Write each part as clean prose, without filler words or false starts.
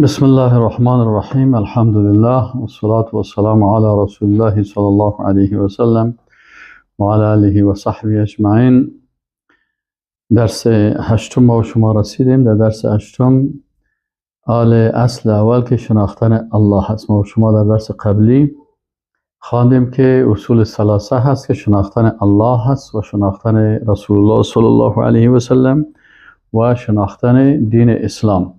بسم الله الرحمن الرحیم. الحمد لله والصلاة والسلام علی رسول الله صلی الله علیه و سلم و علی آله و صحبه اجمعین. درس هشتم ما و شما رسیدیم. در درس هشتم آل اصل اول که شناختن الله هست. ما و شما در درس قبلی خواندیم که اصول ثلاثه هست که شناختن الله هست و شناختن رسول الله صلی الله علیه و سلم و شناختن دین اسلام.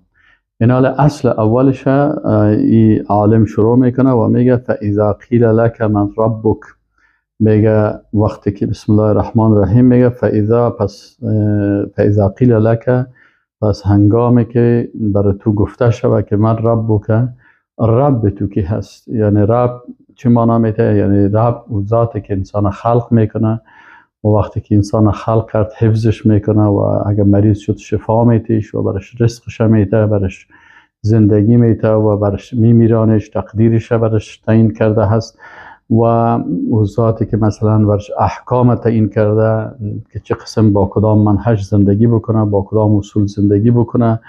این حال اصل اولش ای عالم شروع میکنه و میگه فاذا قیل لك من ربک، میگه وقتی که بسم الله الرحمن الرحیم میگه فاذا، پس فاذا قیل لك، پس هنگامی که برای تو گفته شود که من ربک، رب تو کی هست؟ یعنی رب چه معنا میده؟ یعنی رب او ذاتی که انسان خلق میکنه و وقتی که انسان خلق کرد حفظش میکنه و اگر مریض شد شفا میتیش و برش رزقش میده، برش زندگی میده و برش میمیرانش، تقدیرش برش تعیین کرده هست و او ذاتی که مثلا برش احکام تعیین کرده که چه قسم با کدام منهج زندگی بکنه، با کدام اصول زندگی بکنه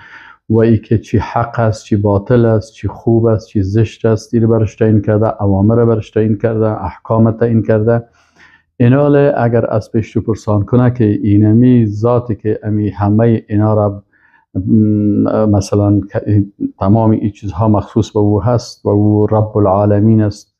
و ای که چی حق است، چی باطل است، چی خوب است، چی زشت است، این برش تعیین کرده، اوامر برش تعیین کرده، احکام تعیین کرده. اینال اگر از پیش تو پرسان کنه که اینمی ذاتی که امی همه اینا را مثلا تمام این چیزها مخصوص به او هست و او رب العالمین است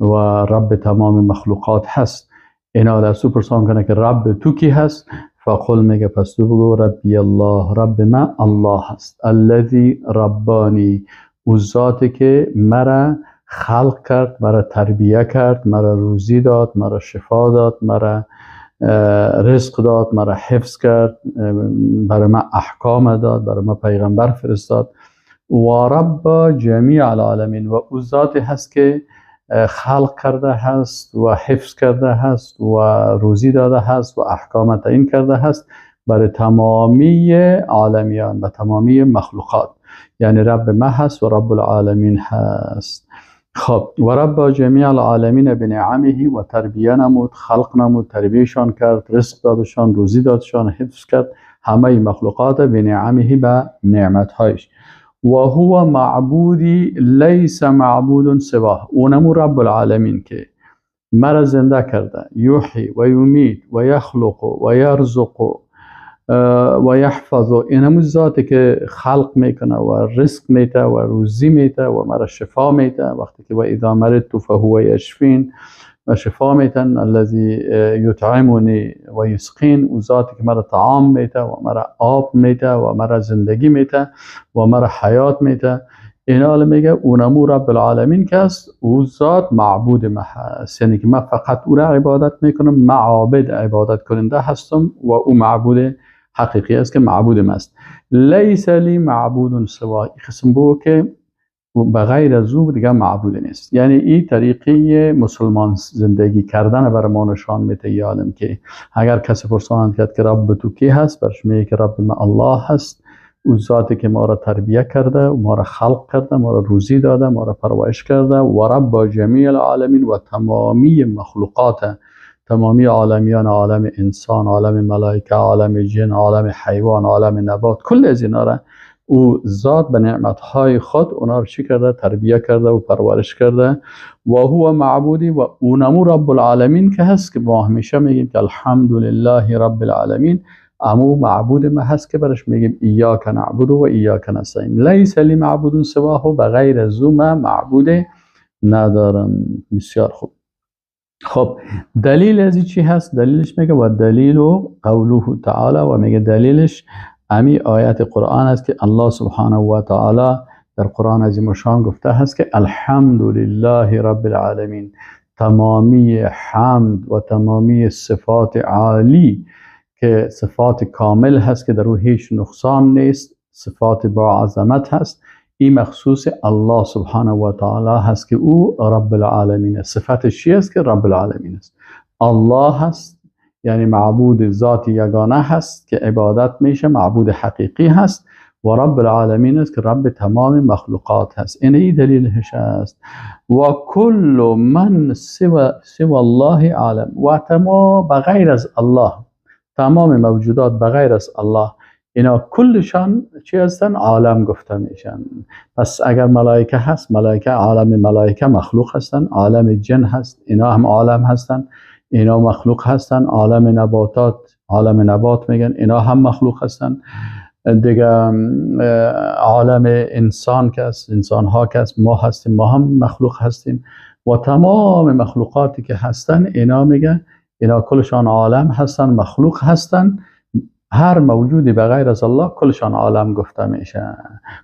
و رب تمام مخلوقات هست، اینال از تو پرسان کنه که رب تو کی هست؟ فقل، میگه پس تو بگو ربی الله، رب ما الله هست، الذی ربانی، او ذاتی که مرا خلق کرد، مرا تربیه کرد، مرا روزی داد، مرا شفا داد، مرا رزق داد، مرا حفظ کرد، برای من احکام داد، برای من پیغمبر فرستاد. و رب جمیع العالمین، و او ذاتی هست که خلق کرده هست و حفظ کرده هست و روزی داده هست و احکام تعیین کرده هست برای تمامی عالمیان و تمامی مخلوقات. یعنی رب ما هست و رب العالمین هست. خب و رب جمیع العالمین بنعمه، و تربیه نمود، خلق نمود، تربیهشان کرد، رزق دادشان، روزی دادشان، حفظ کرد همه مخلوقات بنعمه، به نعمتهایش. و هو معبودی لیس معبود سواه، اونمو رب العالمین که مرا زنده کرده، یحیی و یمیت و یخلق و یرزق و یحفظ، اینمو ذاتی که خلق میکنه و رزق میده و روزی میده و مرا شفا میده. وقتی که و اذا مرضت فهو یشفین، و شفا میتن، الذی یطعمنی و یسقین، او ذاتی که مرا طعام میده و مرا آب میده و مرا زندگی میده و مرا حیات میده. اینا میگه اونمو رب العالمین که است، او ذات معبود ما هست، یعنی که من فقط او را عبادت میکنم، معابد عبادت کننده هستم و او معبود حقیقی است که معبود ما است. لیس لی معبود سوا، قسم بو که بغیر از او دیگه معبود نیست. یعنی این طریقه مسلمان زندگی کردن بر ما نشان میده عالم که اگر کسی پرسان کرد که رب تو کی هست، برش میگه که رب ما الله هست، او ذاتی که ما را تربیه کرده و ما را خلق کرده، ما را روزی داده، ما را پرورش کرده، و رب جمیع العالمین، و تمامی مخلوقات، تمامی عالمیان، عالم انسان، عالم ملائکه، عالم جن، عالم حیوان، عالم نبات، کل از اینا را او ذات به نعمتهای خود اونا رو چی کرده؟ تربیه کرده و پرورش کرده. و هو معبودی، و اونمو رب العالمین که هست که ما همیشه میگیم که الحمدلله رب العالمین، امو معبود ما هست که برش میگیم ایاک نعبد و ایاک نستعین. لیس لی معبود سواه، بغیر از او ما معبود ندارم. بسیار خوب. خب دلیل از چی هست؟ دلیلش میگه و دلیل قوله تعالی، و میگه دلیلش امی آیت قرآن است که الله سبحانه و تعالی در قرآن عظیم الشان گفته هست که الحمدلله رب العالمین، تمامی حمد و تمامی صفات عالی که صفات کامل هست که در او هیچ نقصان نیست، صفات با عظمت هست، این مخصوص الله سبحانه و تعالی هست که او رب العالمین است. صفتش چی است؟ که رب العالمین است، الله هست، یعنی معبود ذات یگانه هست که عبادت میشه، معبود حقیقی هست، و رب العالمین است که رب تمام مخلوقات هست. این ای دلیلش است. و کل من سوى الله عالم، و تمام بغیر از الله، تمام موجودات بغیر از الله، اینا کلشان چی هستن؟ عالم گفته میشن. پس اگر ملائکه هست، ملائکه عالم ملائکه مخلوق هستن، عالم جن هست، اینا هم عالم هستن، اینا مخلوق هستن، عالم نباتات، عالم نبات میگن، اینا هم مخلوق هستن. دیگه عالم انسان که هست، انسان ها که هست، ما هستیم، ما هم مخلوق هستیم و تمام مخلوقاتی که هستن اینا میگن اینا کلشان عالم هستن، مخلوق هستن. هر موجودی به غیر از الله کلشان عالم گفته میشه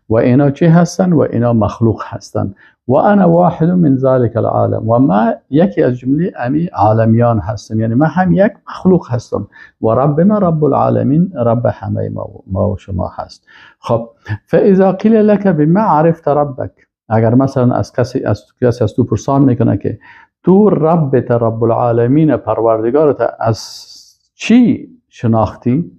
و اینا چی هستن؟ و اینا مخلوق هستن. و انا واحد من ذلك العالم، و ما یکی از جمله امی عالمیان هستم، یعنی ما هم یک مخلوق هستم و رب ما رب العالمین، رب همه ما و شما هست. خب فاذا قیل لك بما عرفت ربک، اگر مثلا از کسی از تو پرسان میکنه که تو ربت رب العالمین پروردگارت از چی شناختی؟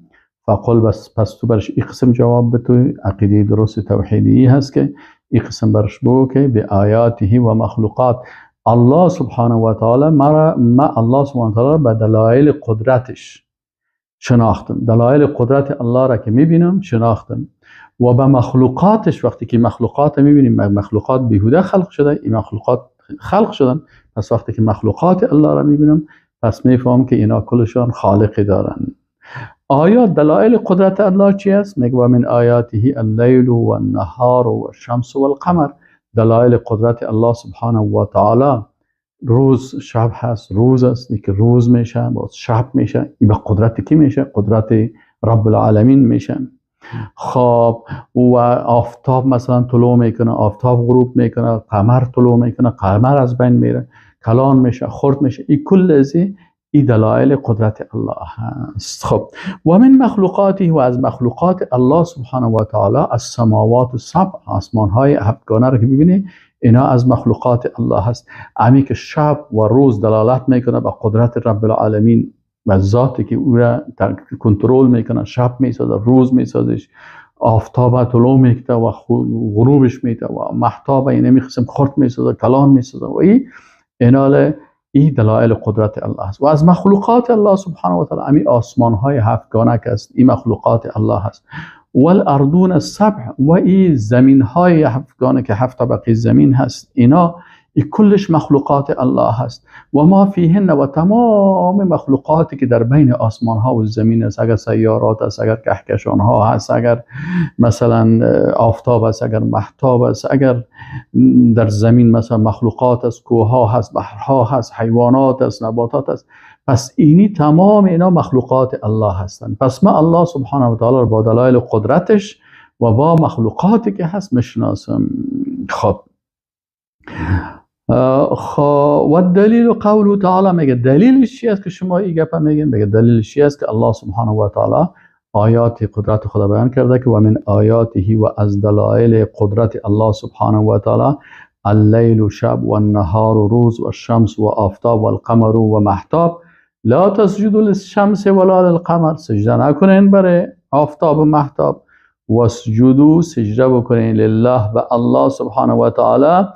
فقل، بس پس تو برش این قسم جواب بتوی، عقیده درست توحیدی هست که این قسم برش بو که به آیاته و مخلوقات الله سبحانه و تعالی ما الله سبحانه و تعالی به دلایل قدرتش شناختم، دلایل قدرت الله را که میبینم شناختم، و به مخلوقاتش وقتی که مخلوقات میبینیم، مخلوقات بیهوده خلق شده، این مخلوقات خلق شدن، پس وقتی که مخلوقات الله را میبینم پس میفهم که اینا کلشان خالقی دارن. آیات دلایل قدرت الله چی است؟ میگه و من آیاته اللیل و النهار و الشمس و القمر. دلایل قدرت الله سبحانه و تعالی روز شب هست، روز است که روز میشه باز شب میشه، این به قدرت کی میشه؟ قدرت رب العالمین میشه. خب و آفتاب مثلا طلوع میکنه، آفتاب غروب میکنه، قمر طلوع میکنه، قمر از بین میره، کلان میشه، خرد میشه، این کل ازی این دلایل قدرت الله هست. خب و من مخلوقاته، و از مخلوقات الله سبحانه و تعالی السماوات السبع، آسمان های هفتگانه رو که میبینی اینا از مخلوقات الله هست. امی که شب و روز دلالت میکنه به قدرت رب العالمین و ذاتی که او را کنترل میکنه، شب میسازه، روز میسازش، آفتاب طلوع میکنه و غروبش میده و مهتاب اینه میخصم خرد میسازه، کلان میسازه و این اینا این دلایل قدرت الله است. و از مخلوقات الله سبحانه و تعالی امی آسمان های هفتگانه است، این مخلوقات الله است. والارضون السبع، و این زمین های هفتگانه که هفت طبقه زمین هست، اینا این کلش مخلوقات الله هست. و ما فیهن، و تمام مخلوقاتی که در بین آسمان ها و زمین است، اگر سیارات است، اگر کهکشان ها هست، اگر مثلا آفتاب است، اگر مهتاب است، اگر در زمین مثلا مخلوقات است، کوه ها هست، بحرها هست، حیوانات است، نباتات است، پس اینی تمام اینا مخلوقات الله هستند. پس ما الله سبحانه و تعالی با دلایل قدرتش و با مخلوقاتی که هست میشناسم. خب و دلیل قوله تعالی، میگه دلیلش چی است که شما این گپ میگین؟ میگه دلیلش چی است که الله سبحانه و تعالی آیات قدرت خدا بیان کرده که و من آیاته، و از دلایل قدرت الله سبحانه و تعالی اللیل شب و النهار روز و الشمس و آفتاب و القمر و مهتاب، لا تسجدوا للشمس ولا للقمر، سجده نکنین برای آفتاب و مهتاب، واسجدوا سجده بکنین لله به الله سبحانه و تعالی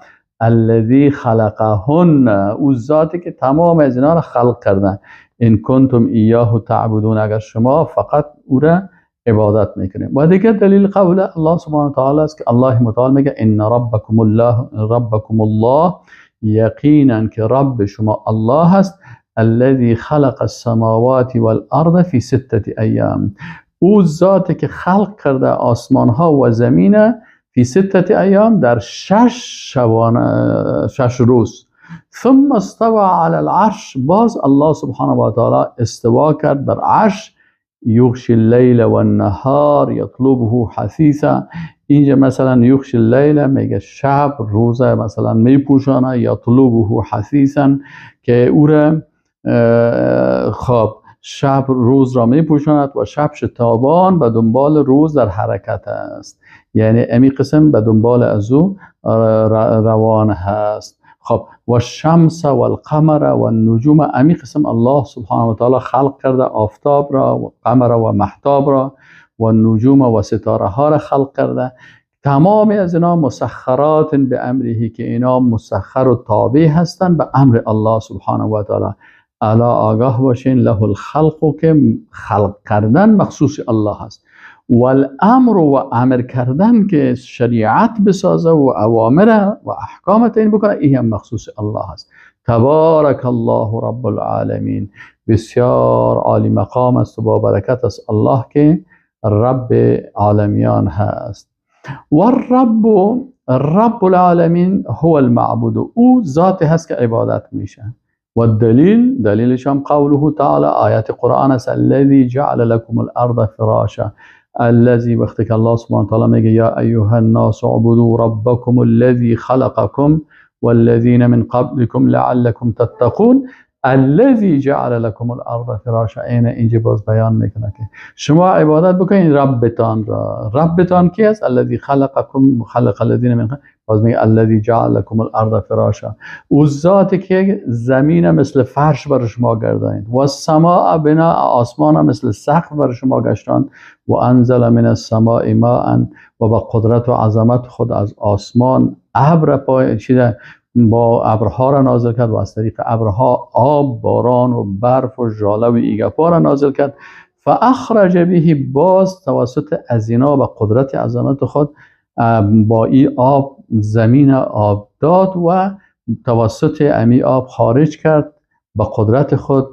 الذي خلقهن، او ذاتی که تمام از اینا را خلق کردن، ان کنتم ایاه تعبدون، اگر شما فقط او را عبادت میکنیم. و دیگر دلیل قول الله سبحانه و تعالی است که الله متعال میگه ان ربکم الله، ربکم الله، یقینا که رب شما الله هست، الذي خلق السماوات والارض في سته ایام، او ذاتی که خلق کرده آسمان ها و زمین فی سته ایام، در شش شبانه، شش روز. ثم استوى علی العرش، باز الله سبحانه و تعالی استوا کرد بر عرش. یغشی اللیل والنهار یطلبه حثیثا، اینجا مثلا یغشی اللیل میگه شب روز مثلا میپوشانه، یطلبه حثیثا که او را خب شب روز را میپوشاند و شب شتابان به دنبال روز در حرکت است، یعنی امی قسم به دنبال از او روان هست. خب و الشمس و القمر و النجوم، امی قسم الله سبحانه و تعالی خلق کرده آفتاب را و قمر و مهتاب را و نجوم و ستاره ها را خلق کرده. تمام از اینا مسخرات به امره، که اینا مسخر و تابع هستند به امر الله سبحانه و تعالی. الا آگاه باشین له الخلق، که خلق کردن مخصوص الله هست، والامر و امر کردن که شریعت بسازه و اوامر و احکام تعیین بکنه، این هم مخصوص الله است. تبارک الله رب العالمین، بسیار عالی مقام است و با برکت است الله که رب عالمیان هست. والرب رب العالمین هو المعبود، او ذات هست که عبادت میشه. والدلیل، دلیلش هم قوله تعالی، آیات قرآن است، الذي جعل لكم الارض فراشا. الذي وقتی که الله سبحانه و تعالی میگه یا ایها الناس اعبدوا ربکم الذي خلقکم والذین من قبلكم لعلكم تتقون، الذي جعل لكم الارض فراشا. اینجا باز بیان میکنه که شما عبادت بکنید ربتان را. ربتان کی است؟ الذي خلقکم خلق الذین من قبل. باز میگه الذي جعل لكم الارض فراشا، او ذاتی که زمین مثل فرش بر شما گردانید، و السماء بناء، آسمان مثل سقف بر شما گشتاند، و انزل من السماء ماء، و با قدرت و عظمت خود از آسمان ابر پای چیده با ابرها را نازل کرد و از طریق ابرها آب، باران و برف و ژاله و ایگپا را نازل کرد. فاخرج به، باز توسط از اینا با قدرت عظمت خود با این آب زمین آب داد و توسط امی آب خارج کرد، با قدرت خود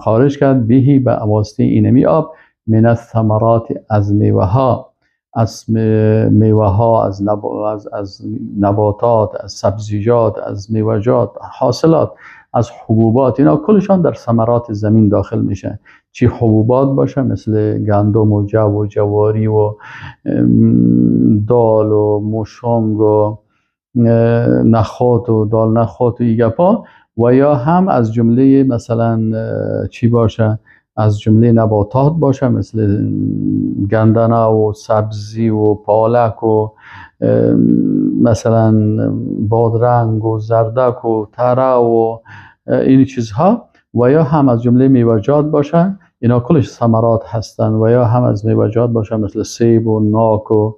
خارج کرد، بهی به واسطه اینمی آب، من الثمرات، از میوه ها، از میوه ها، از نباتات، از سبزیجات، از میوه‌جات، حاصلات، از حبوبات، اینا کلشان در ثمرات زمین داخل میشه. چی حبوبات باشه مثل گندم و جو و جواری و دال و موشنگ و نخات و دال نخات و ایگپا، و یا هم از جمله مثلا چی باشه، از جمله نباتات باشه مثل گندنه و سبزی و پالک و مثلا بادرنگ و زردک و تره و این چیزها، و یا هم از جمله میوه‌جات باشه، اینا کلش ثمرات هستن، و یا هم از میوه‌جات باشه مثل سیب و ناک و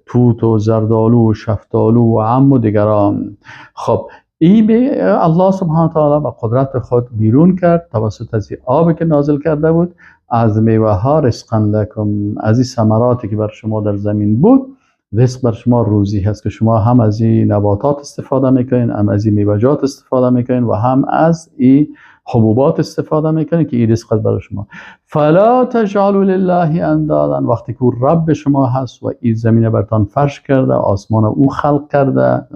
توت و زردآلو و شفتالو و عم و دیگران. خب این الله سبحانه تعالی با قدرت خود بیرون کرد توسط از آب که نازل کرده بود، از میوه ها رزقا لکم، از این ثمراتی که بر شما در زمین بود، رزق بر شما روزی هست که شما هم از این نباتات استفاده میکنین، هم از این میوه‌جات استفاده میکنین و هم از این حبوبات استفاده میکنین که این رزق برای شما. فلا تجعلوا لله اندادا، وقتی که رب شما هست و این زمین برتان فرش کرده، آسمان او خلق کرده،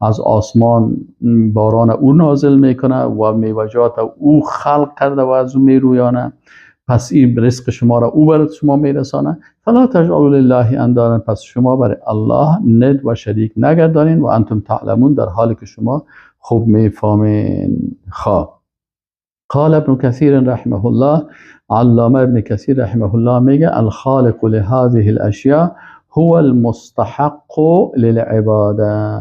از آسمان باران او نازل میکنه و میوه‌جات او خلق کرده و از او میرویانه، پس این رزق شما را او برات شما میرسانه. فلا تجعلوا لله اندادا، پس شما برای الله ند و شریک نگردانین، و انتم تعلمون، در حالی که شما خوب میفهمین. خواه قال ابن کثیر رحمه الله، علامه ابن کثیر رحمه الله میگه الخالق لهذه الاشیاء هو المستحق للعباده.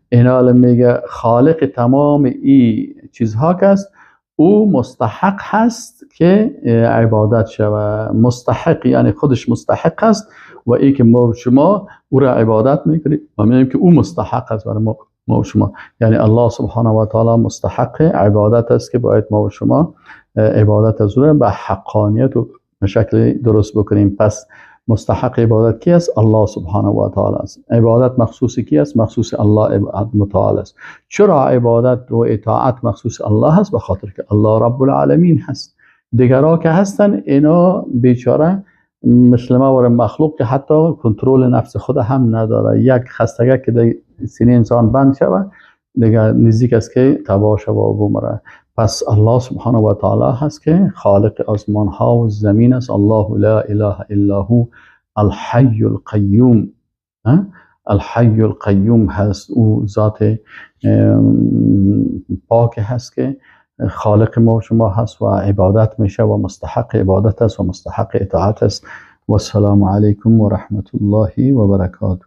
اینا میگه خالق تمام این چیزها کست، او مستحق هست که عبادت شود. مستحق یعنی خودش مستحق است و ای که ما شما او را عبادت میکنیم و میگیم که او مستحق است برای ما و شما، یعنی الله سبحانه و تعالی مستحق عبادت است که باید ما و شما عبادت از او را به حقانیت و به شکل درست بکنیم. پس مستحق عبادت کی است؟ الله سبحانه و تعالی است. عبادت مخصوص کی است؟ مخصوص الله متعال است. چرا عبادت و اطاعت مخصوص الله است؟ به خاطر که الله رب العالمین هست. دیگرها که هستن اینا بیچاره مثل ما و مخلوق که حتی کنترل نفس خود هم نداره. یک خستگی که در سینه انسان بند شود دیگه نزدیک است که تباه شود و بمره. پس الله سبحانه و تعالی هست که خالق آسمان ها و زمین است. الله لا اله الا هو الحی القیوم، الحی القیوم هست. او ذات پاک هست که خالق ما و شما هست و عبادت میشه و مستحق عبادت است و مستحق اطاعت است. و السلام علیکم و رحمت الله و برکاته.